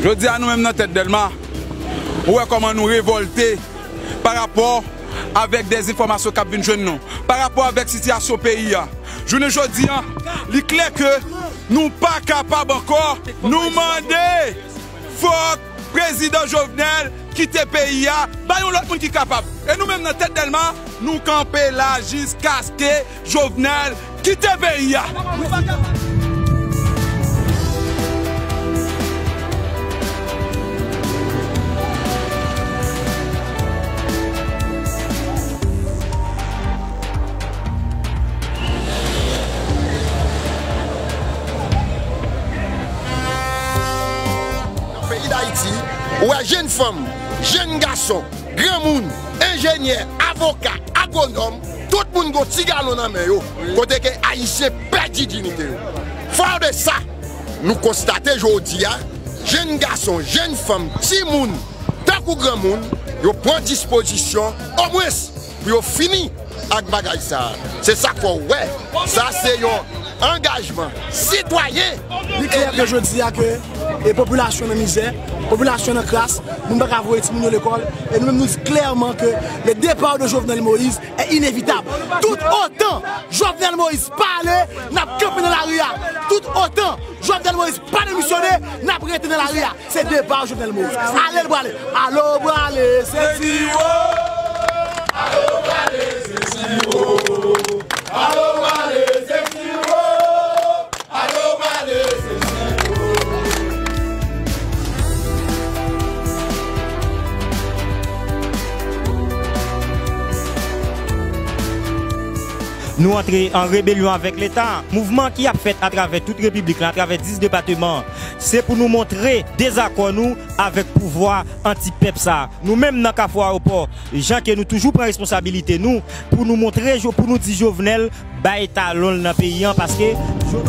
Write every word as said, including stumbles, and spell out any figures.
Jodi a, nou menm nan tèt Dèlma, ou wè kòman nou revòlte pa rapò avèk dezenfòmasyon k ap vin jwenn nou, pa rapò avèk sitiyasyon peyi a. Jounen jodi a, li klè ke nou pa kapab ankò. Nou mande, fòk prezidan Jovenel kite peyi a, bay yon lòt moun ki kapab. E nou menm nan tèt Dèlma, nou kanpe la jiskaske Jovenel kite peyi a. Nan peyi Dayiti, ou wè jèn fanm, jèn gason, granmoun, enjenyè, avoka, agwonòm, tout moun gon ti galon nan men yo, kote ke Ayisyen pèdi diyite yo. Fò de sa, nou konstate jodi a, jèn gason, jèn fanm, timoun, tankou granmoun, yo pran dispozisyon, omwens, pou yo fini ak bagay sa a. Se sa k fè w wè. Sa se yon angajman sitwayen. Li klè ke jodi a ke, e, popilasyon nan mizè, popilasyon nan kras, moun pa ka voye timoun yo lekòl, e nou menm nou di klèman ke le départ de Jovenel Moïse est inévitable. Tout otan Jovenel Moïse pa ale, n ap kanpe nan lari a. Tout otan Jovenel Moïse pa demisyone, n ap rete nan lari a. Se depa Jovenel Moïse. Ale l prale. Ale w prale, se ti wo. Ale w prale, se ti wo. Ale w prale, se ti wo. Ale w prale, se ti wo. Nou antre an rebelyon avèk Leta. Mouvman ki ap fèt atravè tout repiblik la, atravè dis depateman, se pou nou montre dezakò nou avèk pouvwa anti-pèp sa a. Nou menm nan Kafou Ayewopò, jan ke nou toujou pran responsabilite nou pou nou montre, Jo- pou nou di Jovenel bay talon l nan peyi an, paske Jo-